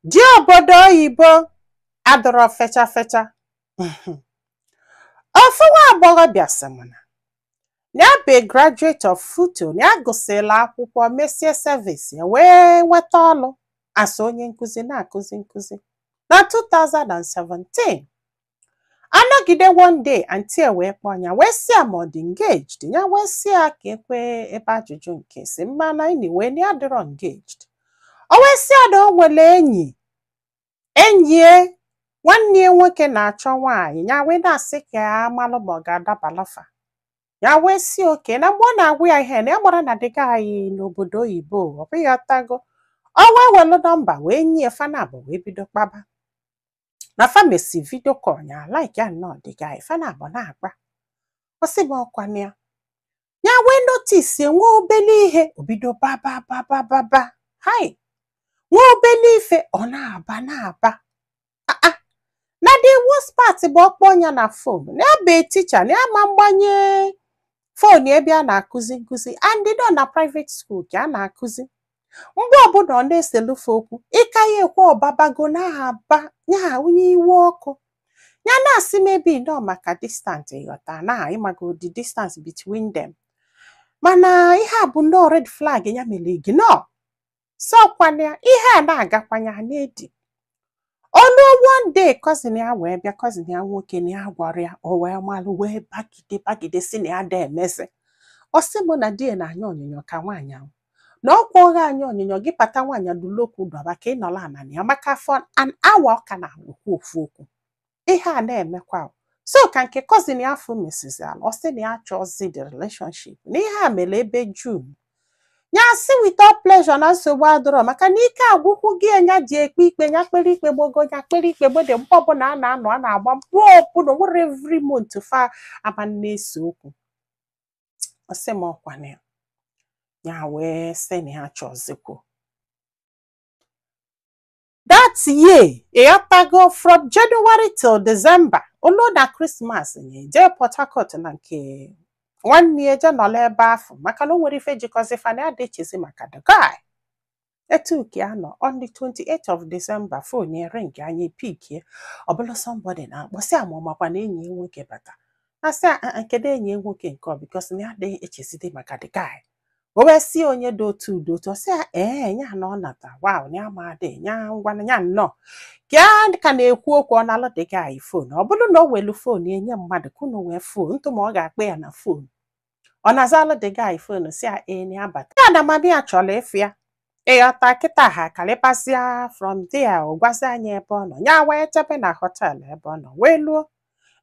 Di obodo oyibo adọrọ fecha fecha. Ofu nwa agbọghọbịa sị m na ya bụ a graduate of FUTO, na ya gụsịrị akwụkwọ, mesie service ya, wee nweta ọlụ as onye nkụzi na-akụzi nkụzi na 2017. Anọgide, one day aunty e wee kpọọ ya, wee sị ya ma ọ dị engaged. Ya wee sị ya ka ekwe ebe ajụjụ nke si mma na anyway na ya dịrọ engaged. O wee sị ya na o nwere enyi, enyi nwanne ya nwoke na-achọ nwaanyị. Ya wee na-asị ka ya malụ ma ọ ga-adabalafa. Ya wee sị oke na mgbe ọ na-agwa ya ihe na ya gbara na dịga anyị n'obodo oyibo, ọ bụghị ọtago. O wee welu number wee nye fanabụ, wee bido kpaba na famesi video call. Ya like ya nnọọ the guy, fanabụ na-akpa. Ọ sị m ọkwa ya, ya wee notice nwe obele ihe, obido baba baba baba hai, nwa obele ife ọ na-aba na-aba. Ah ah, na the worst part bụ ọkpọ ya na phone, na ya bụ teacher, na ya ma mgbanye phone ebe a na-akụzi nkụzi, and nọ na private school ka a na-akụzi. Mgbe ọbụla ọ na-eselufe okwu, ịka ya ekwe, ọbabago na-aba ya onye iwe ọkụ. Ya na-asị maybe nọ maka distance, ịghọta na ịmago the distance between them, mana ihe a bụ nnọọ red flag ya mere ignore. Sọkwana ya, ihe a na-agakwanya na-edi olu. One day cousin ya wee bịa, cousin ya nwoke, na ya gwara ya, o wee malụ, wee bagide bagide, si na ya da emezi. Ọ sị m na di ya na-anya onyonyo ka nwaanyị ahụ na ọkwa ọgha anya onyonyo gị pata nwaanyị dulokwu dọba ka ị nọrọ ana na ya maka for an hour, ọ ka na-ekwu ofu okwu. Ihe a na-emekwa o. So ka nke cousin ya afọ mesizi ala, ọ sị na ya chọzi the relationship, na ihe a mere ebe June. Ya sị without pleasure na nsogbu adịrọ, maka na ike agwụkwụ gị. Ya ji ekpe ikpe, ya kpere ikpe gbogo, ya kpere ikpe gbede. Mgbe ọbụla a na-anọ, a na-agba mgbe ọbụla nwere every month fa aba na-ese okwu. Ọ sị m ọkwa na ya, ya wee sị na ya chọzikwu that year, ịghọtago, from January till December, olu na Christmas ya eje Port Harcourt na nke nwanne ya, eje nọrọ ebe afọ, maka na o nwere ife jikọzi fa na ya dị echezi maka the guy. Etu ka ya nọ, on the 28th of December, phone ya ring, anya pikie, ọ bụla somebody na-akpọ, sị ama ọmakwa na enyi ya nwoke bata. Na sị kedu enyi ya nwoke nke ọ, because na ya adịghị echezide maka the guy. O wee sị onye dị otu dị otu, ọ sị ya ee, ya na ọ nata, wow, na ya ma adị ya ngwa ya nnọọ ka ya ka na-ekwu okwu, ọ na-alụ the guy phone. Ọ bụrụ na o welu phone ya nye mmadụ ka unu wee phone ntụ, ma ọ ga-akpọ ya na phone, ọ na-azalụ the guy phone, sị ya ee, na ya bata, ya na mami ya chọrọ ịfụ ya, ịghọta. Kịta ha kalịpasịa from there, ọ gwazi anyị ebe ọ nọ. Ya wee chebe na hotel ebe ọ nọ, wee luo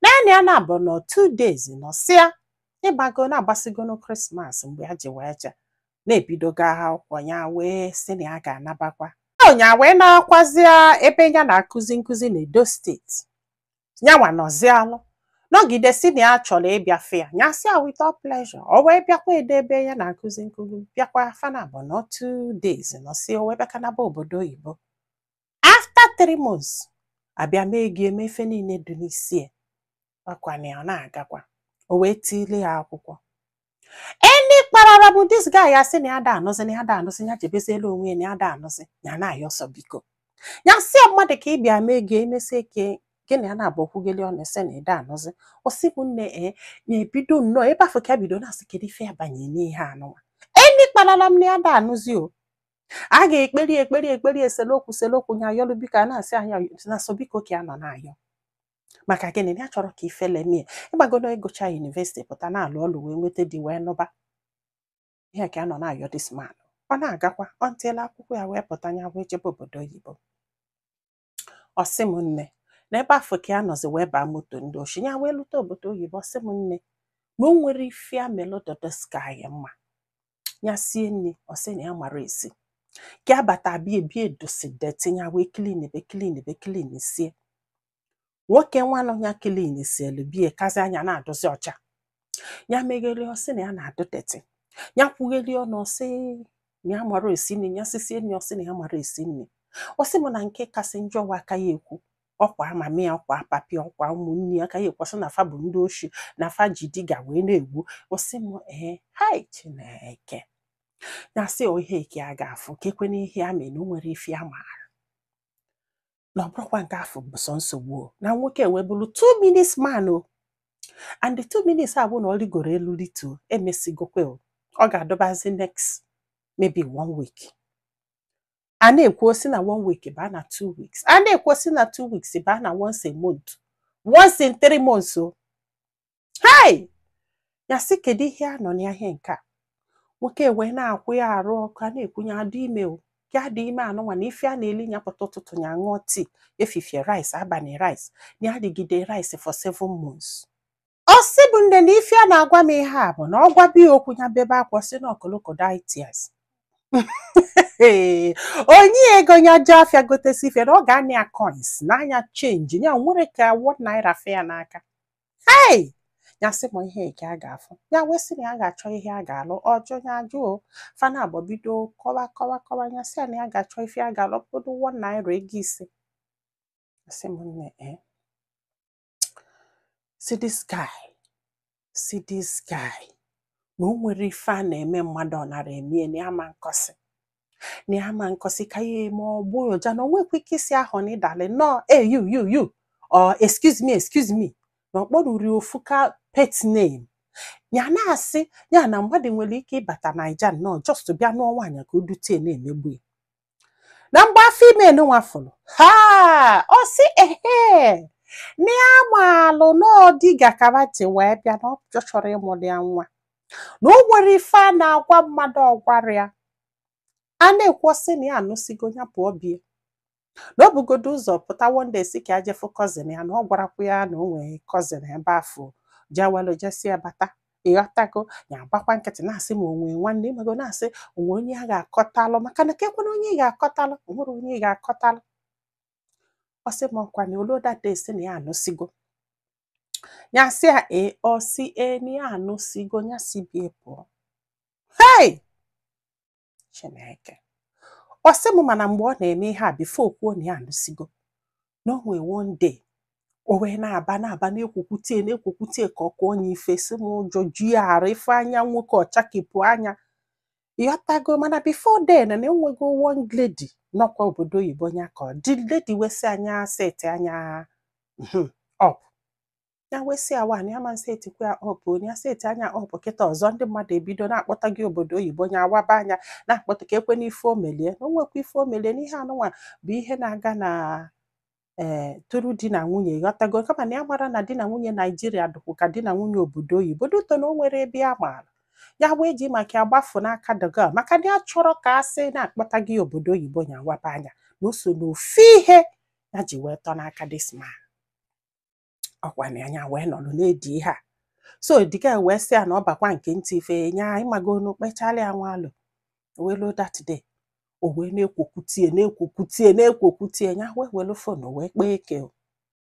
naanị ya na-abụ nọ 2 days nọsịa, ịgbago na-agbasigono Christmas. Mgbe ya ji wee je na-ebidogo akwụkwọ, ya wee sị na ya ga-anabakwa ya, wee na-akwazia ebe ya na-akụzi nkụzi na Edo State. Nyanwa nọzialụ nọgide, si na ya chọrọ ịbịa fụ ya. Ya sị ya without pleasure. O wee bịakwa edo ebe ya na-akụzi nkụzi, bịakwa fana bụ nọ 2 days nọsi, o wee bịakanaba obodo oyibo. After 3 months, abịa mee gị eme ife niile dị n'isi ya, ọkwa na ya ọ na-agakwa, o wee tile ya akwụkwọ eni kparara bụ this guy. Ya sị na ya da anụzi, na ya da anụzi, ya jebezielu onwe ya, na ya da anụzi. Ya na-ayọ ọsọ biko. Ya sị ya mmadụ ka ị bịa mee gị emesie ke gị na ya na-abụ okwugeli ọnụ, sị na ịda anụzi. Ọ sị bụ nne ee, na-ebido nnọọ ebe afọ ka bido na-asị kedu ife ya banye n'ihe anụnwa eni kparara m, na ya da anụzi o. A ga-ekperi ekperi ekperi, eselokwu selokwu, nya ayọlụ biko, a na-asị anya na so biko ka ya nọ na-ayọ. Maka gịnị? Na ya chọrọ ka ifele mie ịgbagodo, ịgụcha university, pụta na-alụ ọlụ, wee nweta di, wee nụba ihe ka ya nọ na-ayọ this man. Ọ na-agakwa until akwụkwọ ya wee pụta, ya wee jebe obodo oyibo. Ọ sị m nne, na ebe afọ ka ya nọzi wee baa moto ndị oshi, ya wee lute obodo oyibo. Ọ sị m nne, na o nwere ife ya melụdodo sky mma. Ya sie nri, ọ sị na ya mara esi. Ka ya bata bịa ebie dosi dirty, ya wee clean ebe, clean ebe, clean sie. Nwoke nwanụ ya clean sielu bie kazi anya na-adụzi ọcha. Ya megheli, ọ sị na ya na-adụ dirty. Ya kwugheli ọnụ, ọ sị na ya mara esi nri. Ya sisie nri, ọ sị na ya mara esi nri. Ọ sị m na nke kasị njọ wa aka ya ekwu ọkwa mami ya, ọkwa papi, ọkwa ụmụnne ya, aka ya ekwasị na fa bụ ndị oshi, na fa ji diga wee na-egbu. Ọ sị m ee, hai Chineke. Ya sị o ihe eke a ga-afụ ka ekwe n'ihe ya mere na o nwere ife ya maara. Na ọ bụrụkwa nke afọ bụ sọ nsogbu o, na nwoke wee bụrụ 2 minutes man o, and the 2 minutes a bụ na ọ rigoro elu lituo, emesigokwe o, ọ ga-adọbazi next maybe one week. A na-ekwu osi na one week baa na 2 weeks, a na-ekwu osi na 2 weeks baa na once a month, once in 3 months o. Hey, ya sị, kedu ihe a nọ n'ihe nke a? Nwoke wee na-akwụ ya arụ ọkụ, a na-ekwunye adị ime o, ya dị ime anụnwa na ife a na-eli ya pụta ụtụtụ, ya ṅụọ tii, efifie rice, abalị rice, na ya rigide rice for 7 months. Ọ sị bụ nne na ife a na-agwa m ihe a bụ na ọ gwa biya okwu, ya bebe akwa, sị na crocodile tears. Onye ego ya jee afịa gotesi ife na ọ ga-anị ya coins n'anya, change ya nwere ka ₦1 fe ya n'aka. Hey, ya sị m, ihe nke a ga-afụ, ya wee sị na ya ga-achọ ihe a ga-alụ ọjọ, ya ajụ o. Fana abụọ bido kọwa kọwa kọwa. Ya sị ya na ya ga-achọ ife a ga-alụ bụrụ ₦1, ego 5. Sị m nne, see this guy, see this guy, na o nwere ife a na-eme mmadụ, ọ nara eme na ya ma nkọsị, na ya ma nkọsị ka ya eme ọgbụ ụja, na o nwekwa ike isi ahụ na ịdalị nọọ, hey, you, you, you, or excuse me, excuse me, na ọ kpọruri ofu ka pet name ya na-asị ya na mmadụ nwere ike ịbata Naija nnọọ, just bịa nụọ nwaanyị ka o dutie na-emegbu ya. Na mgbe afọ ime nwa fụrụ ha, ọ sị ehe, na ya maalụ n'ọdịga kabati wee bịa na ọ chọrọ ịmụrụ ya nwa, na o nwere ife a na-agwa mmadụ, ọgwara ya, a na-ekwu sị na ya anụsigo, ya pụọ bie, na o bugodo ụzọ pụta one day, sị ka ya jefu cousin ya, na ọ gwarakwa ya na o nwere cousin ebe afọ jewelu jesi ya bata. Ịghọtago? Ya agbakwa nkịtị na-asị ma onwe nwanne ịmago, na-asị onwe onye a ga-akọtalụ, maka na kekwana onye ị ga-akọtalụ, onwere onye ị ga-akọtalụ. Ọ sị m ọkwa na olo that day, sị na ya anụsigo. Ya sị ya ee, ọ sị ee, na ya anụsigo, ya si bie pụọ. Hey, Chineke! Ọ sị m, mana mgbe ọ na-eme ihe a, before kwuo na ya anụsigo, na o nwee one day o wee na-aba na-aba na-ekwukwutie na-ekwukwutie ka ọ kụọ onye ife. Si m ụjọ ju ya arụ, ife anya nwoke ọchakepụ anya. Ịghọtago? Mana before then, na enwego one lady nọkwa obodo oyibo nya ka ọ dị, lady wee sị anya set anya up. Ya wee sị ya nwaanyị ama setikwa ya up, onye ya set anya up kịta ọzọ, ndị mmadụ ebido na-akpọta gị obodo oyibo, nya awaba anya na-akpọta ka ekwe n'ife o melie, na o nwekwa ife o melie n'ihe anụnwa bụ ihe na-aga na ee tụrụ di na nwunye. Ghọtago? Kama na ya mara na di na nwunye Naijiria dịkwu ka di na nwunye obodo oyibo duto, na o nwere ebe ya maara ya wee ji maka ya gbafu n'aka the girl, maka na ya chọrọ ka a sị na-akpọta gị obodo oyibo, nya awaba anya, na o so n'ofu ihe ya ji wee tọ n'aka this man. Ọkwa na anya wee nọrọ na-edi ihe a. So the girl wee sị ya na ọ bakwa nke ntị ife nya ịmago kpechala ya nwalụ wee luo that day, o wee na-ekwokwutie na-ekwokwutie na-ekwokwutie, ya wee welu phone wee kpee eke o.